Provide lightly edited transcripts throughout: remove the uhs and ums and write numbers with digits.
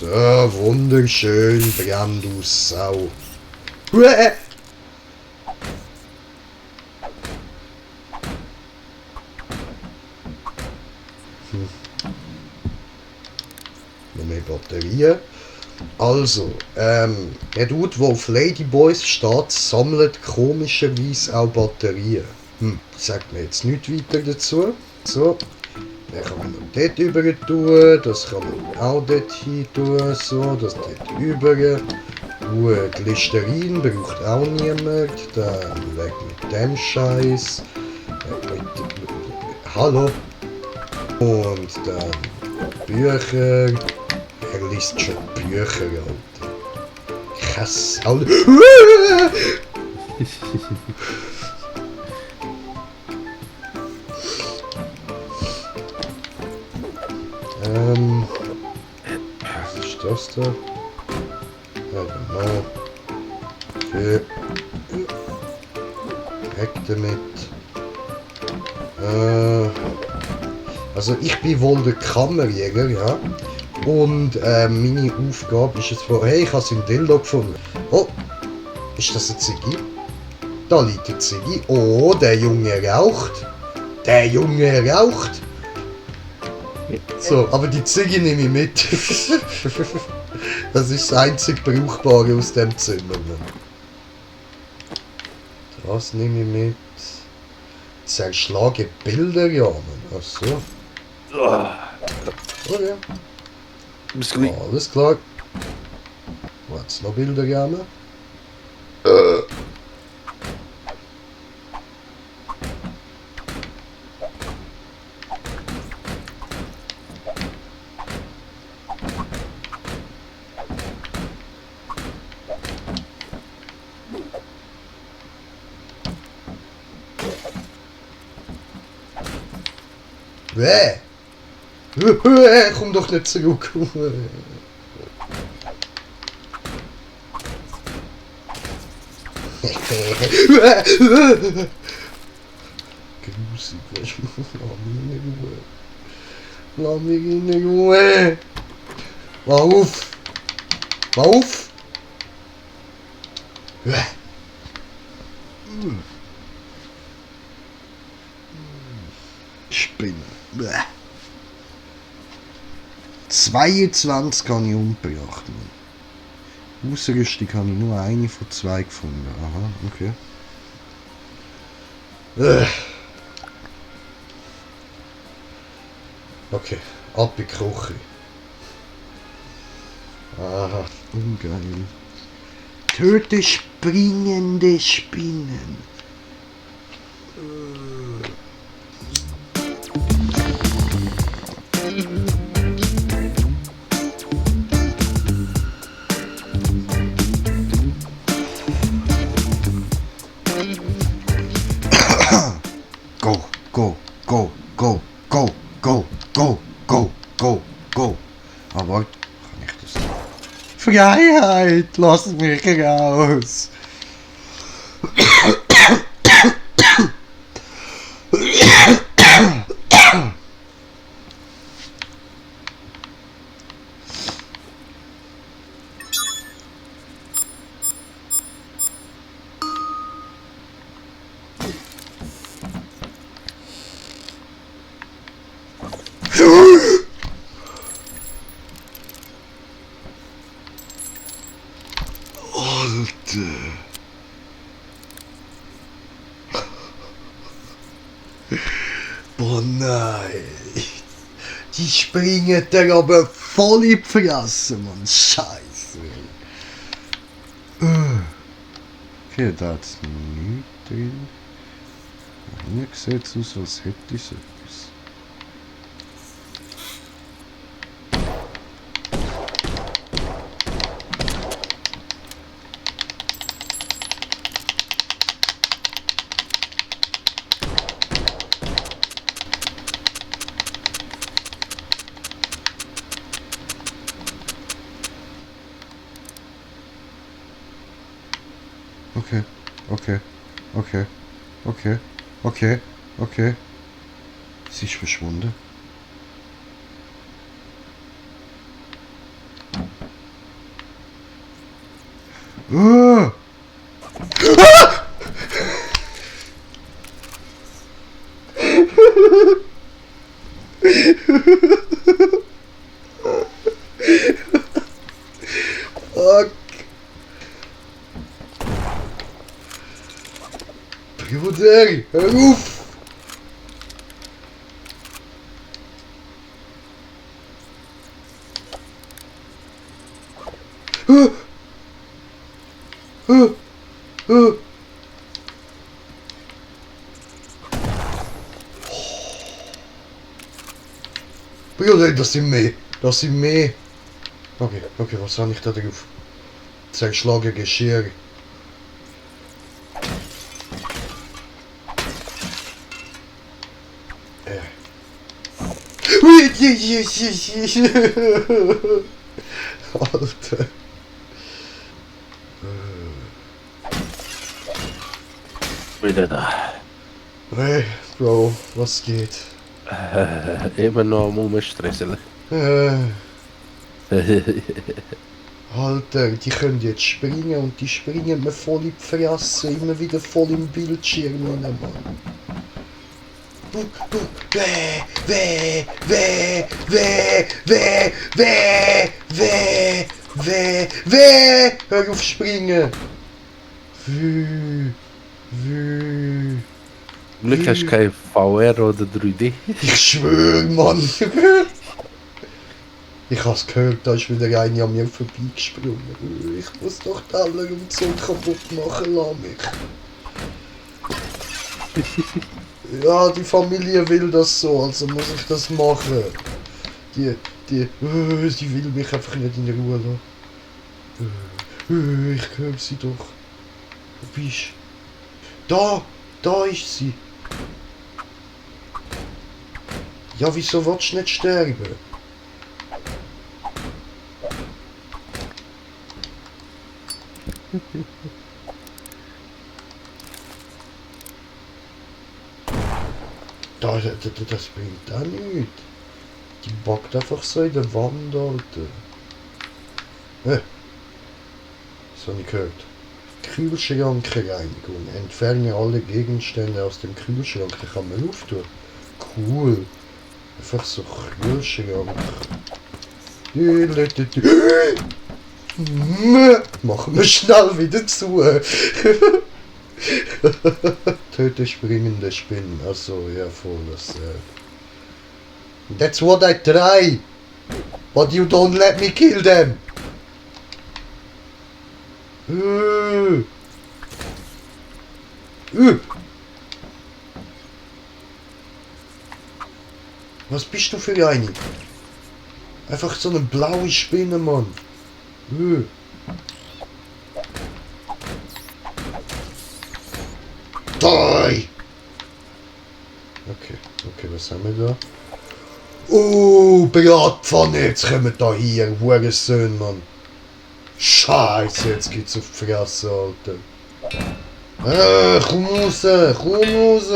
So, wunderschön, brenn du Sau. Uäh. Noch mehr Batterien. Also, der Dude, der auf Ladyboys steht, sammelt komischerweise auch Batterien. Sagt mir jetzt nichts weiter dazu. So, dann kann man noch dort rüber tun, das kann man auch dort hin tun, so, das dort rüber. Gut, Listerin braucht auch niemand, dann weg mit dem Scheiß. Hallo. Und dann Bücher. Er liest schon Bücher, Alter. Krass, Alter. Was ist das da? Ja, genau. Okay. Weg damit. Also ich bin wohl der Kammerjäger, ja. Und meine Aufgabe ist jetzt hey, ich habe es im Dildo gefunden. Oh, ist das ein Ziggy? Da liegt der Ziggy. Oh, der Junge raucht. Der Junge raucht. So, aber die Ziggy nehme ich mit. Das ist das einzig Brauchbare aus dem Zimmer. Das nehme ich mit. Zerschlage Bilder, ja, Mann. Ach so. Oh ja. Alles klar. Was noch Bilder, ja, Mann? Komm doch nicht zurück. Grusig. Lass mich in Ruhe. Mach auf. Mach auf. Spinne. 22 habe ich umgebracht. Ausrüstung habe ich nur eine von 2 gefunden. Aha, okay. Okay, ab in die Küche. Aha, ungeil. Töte springende Spinnen. Go, go, go, go, go, go, go, go, go, go. Aber kann ich das nicht? Freiheit, lass mich raus. Alter. Boah, nein. Die springen da aber voll in die Fresse, Mann. Scheiße. Okay, da hat es nichts drin. Hier sieht es aus, als hätte es etwas. Okay, okay, okay, okay, okay, okay. Sie ist verschwunden. Fuck. Bruder, hör auf! Bruder, das sind mehr. Das sind mehr. Okay, okay, was habe ich da drauf? Zerschlagen Geschirr. Alter. Wieder da. Hey, Bro, was geht? Immer noch am Umstresseln. Alter, die können jetzt springen und die springen mir voll in die Fresse, immer wieder voll im Bildschirm rein, Mann. Weh, weh, weh, weh, weh, weh, weh, weh, weh, hör auf springen. Weh, weh. Zum Glück hast du kein VR oder 3D. Ich schwöre, Mann. Ich hab's gehört, da ist wieder eine an mir vorbeigesprungen. Ich muss doch die Teller und so kaputt machen, lass mich. Ja, die Familie will das so, also muss ich das machen. Sie will mich einfach nicht in Ruhe lassen. Ich höre sie doch. Wo bist du? Da ist sie. Ja, wieso willst du nicht sterben? Das bringt auch nichts. Die backt einfach so in der Wand, Alter. So habe ich gehört. Kühlschrankreinigung. Entferne alle Gegenstände aus dem Kühlschrank. Die kann man auftun. Cool. Einfach so Kühlschrank. Machen wir schnell wieder zu. Töte springende Spinnen. Achso, ja, voll. Das, That's what I try. But you don't let me kill them. Was bist du für eine? Einfach so eine blaue Spinne, Mann. Die! Okay, was haben wir da? Bratpfanne, jetzt kommen da hier, Hurensohn, Mann. Scheiße, jetzt geht's auf die Fresse, Alter. Komm raus, komm raus!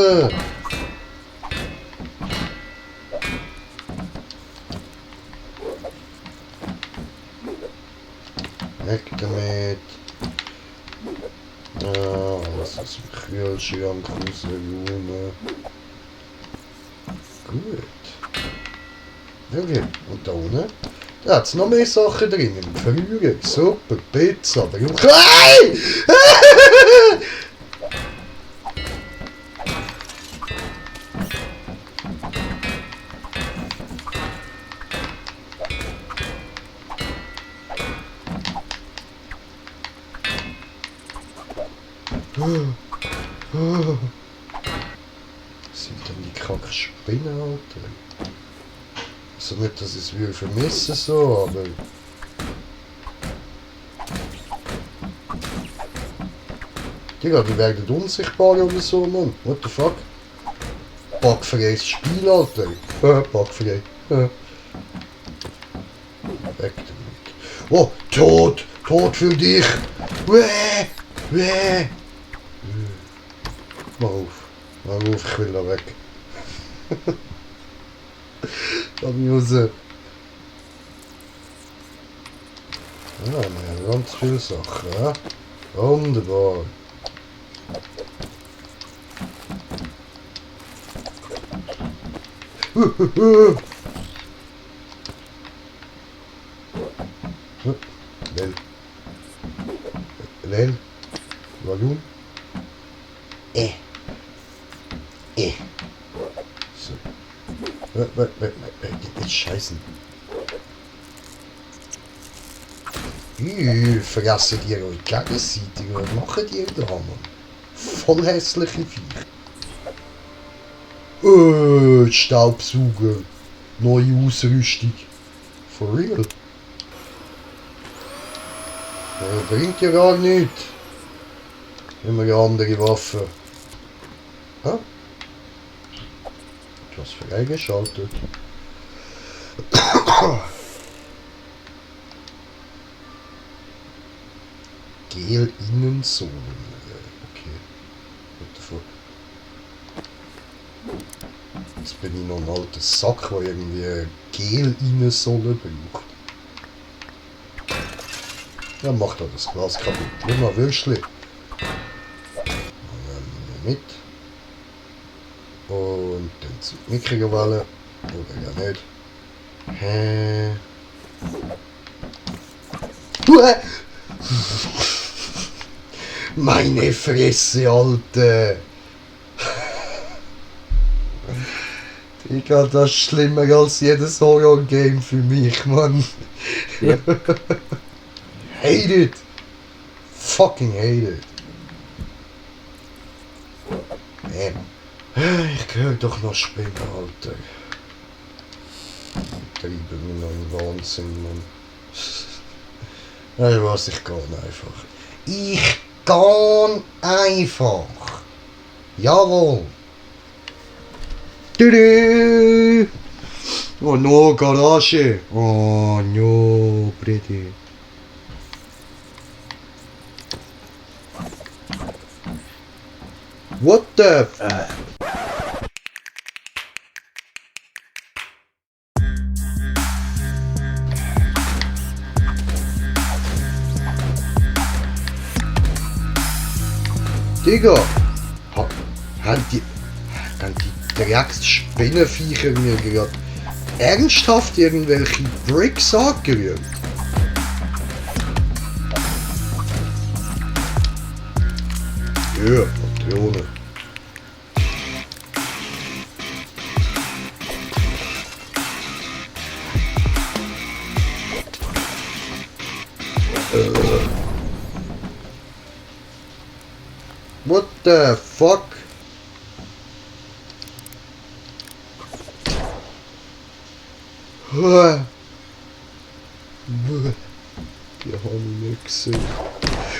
Weg damit. Alles aus dem Kühlschrank rausräumen. Gut. Okay, und da unten? Da hat es noch mehr Sachen drin. Im Frühjahr. Super, Pizza. Aber im Klein! Sind denn die kranken Spinnen, Alter? Also nicht, dass ich es würde vermissen, so, aber... Die werden unsichtbar oder so, Mann. What the fuck? Bugfreies Spiel, Alter. Bugfrei. Weg damit. Oh, Tod! Tod für dich! Weh! Weh! Mach auf, ich will da weg. Lass mich raus. Ja, ganz viele Sachen, ja? Wunderbar. So. Jetzt scheißen. Vergessen die euch gegenseitig. Was machen die da, Mann? Voll hässliche Viecher. Staubsauger. Neue Ausrüstung. For real. Bringt ja gar nichts. Immer eine andere Waffe. Hä? Etwas freigeschaltet. Gel-Innensohlen. Okay. What the fuck? Jetzt bin ich noch ein alter Sack, der irgendwie Gel-Innensohlen braucht. Ja, mach da das Glas kaputt. Nimm mal Würstchen. Nehmen wir mit. Und dann zur Mikrowelle. Oder ja nicht. Meine Fresse, Alter! Digga, das ist schlimmer als jedes Horror-Game für mich, Mann. Ja. Hate it! Fucking hate it! Man. Ich höre doch noch Spinnen, Alter. Treiben wir noch einen Wahnsinn, Mann. Weißt du was, ich gehe einfach. Ich gehe einfach! Jawohl! Tudu! Oh no, Garage! Oh no, pretty. What the f... Digga! Haben die Drecksspinnenviecher mir gerade ernsthaft irgendwelche Bricks angerührt? Ja, Patrone. What the fuck? Die habe ich nicht gesehen.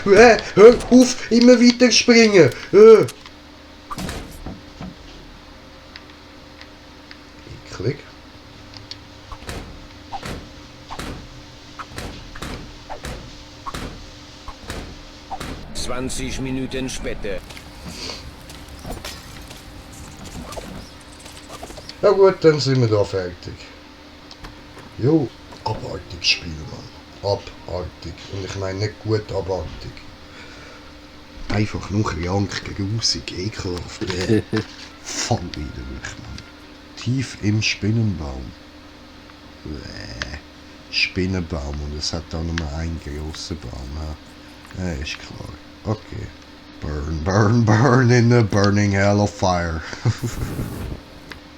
Hör auf, immer weiter springen! Eklig. Minuten später. Ja gut, dann sind wir da fertig. Jo, abartiges Spiel, Mann. Abartig. Und ich meine nicht gut abartig. Einfach nur krank, grusig, ekelhaft. Voll widerlich, Mann. Tief im Spinnenbaum. Spinnenbaum und es hat auch nur einen grossen Baum. Ja, ist klar. Okay. Burn, burn, burn in the burning hell of fire.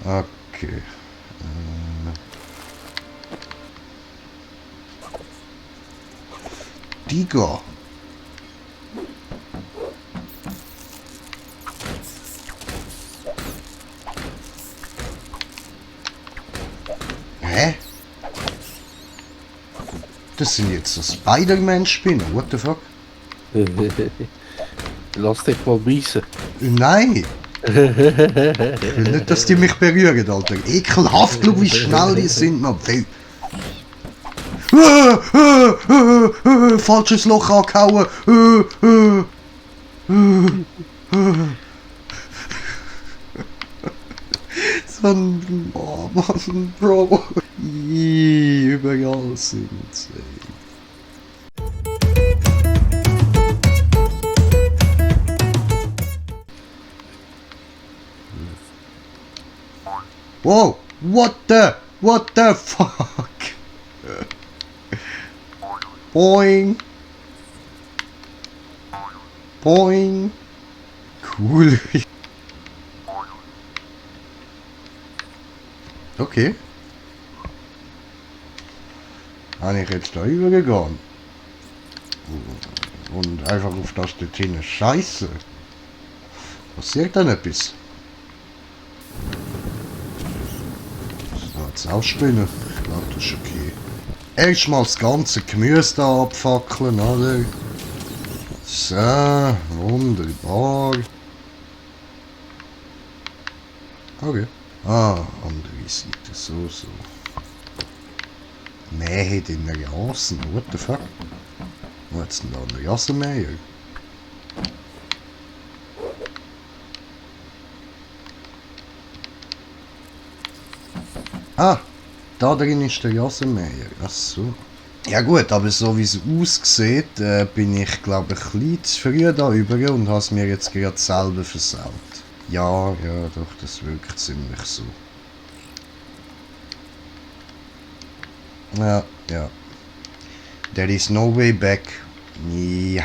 Okay. Digga. Hä? Das sind jetzt so Spider-Man-Spinnen, what the fuck? Lass dich mal beißen. Nein! Ich will nicht, dass die mich berühren, Alter. Ekelhaft, schau, wie schnell die sind, man. Falsches Loch angehauen. So ein... Oh Mann, Bro. Überall sind sie. Whoa! What the fuck? Boing! Boing! Cool. Okay. Habe ich jetzt da übergegangen. Und einfach auf das dort hinten scheiße. Passiert dann etwas? So, jetzt ausspinnen. Ich glaube, das ist okay. Erstmal das ganze Gemüse da abfackeln, oder? So, wunderbar. Okay. Ah, andere Seite, so. Nähe den Rasen, what the fuck? Wo hat's denn da einen Rasenmäher? Ah, da drin ist der Rasenmäher. Ach so. Ja gut, aber so wie es aussieht, bin ich glaube ich ein bisschen zu früh da über und habe es mir jetzt gerade selber versaut. Ja, doch, das wirkt ziemlich so. Ja. There is no way back. Ja.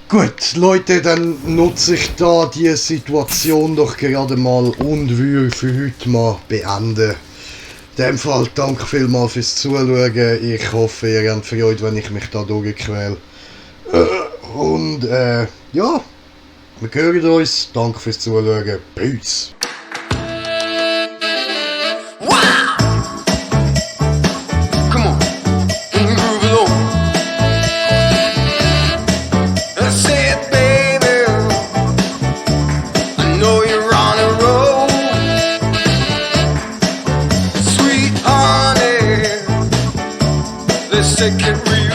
Gut, Leute, dann nutze ich da die Situation doch gerade mal und würde für heute mal beenden. In dem Fall danke vielmals fürs Zuschauen. Ich hoffe, ihr habt Freude, wenn ich mich da durchquäle. Und ja, wir hören uns. Danke fürs Zuschauen. Peace. Take it real.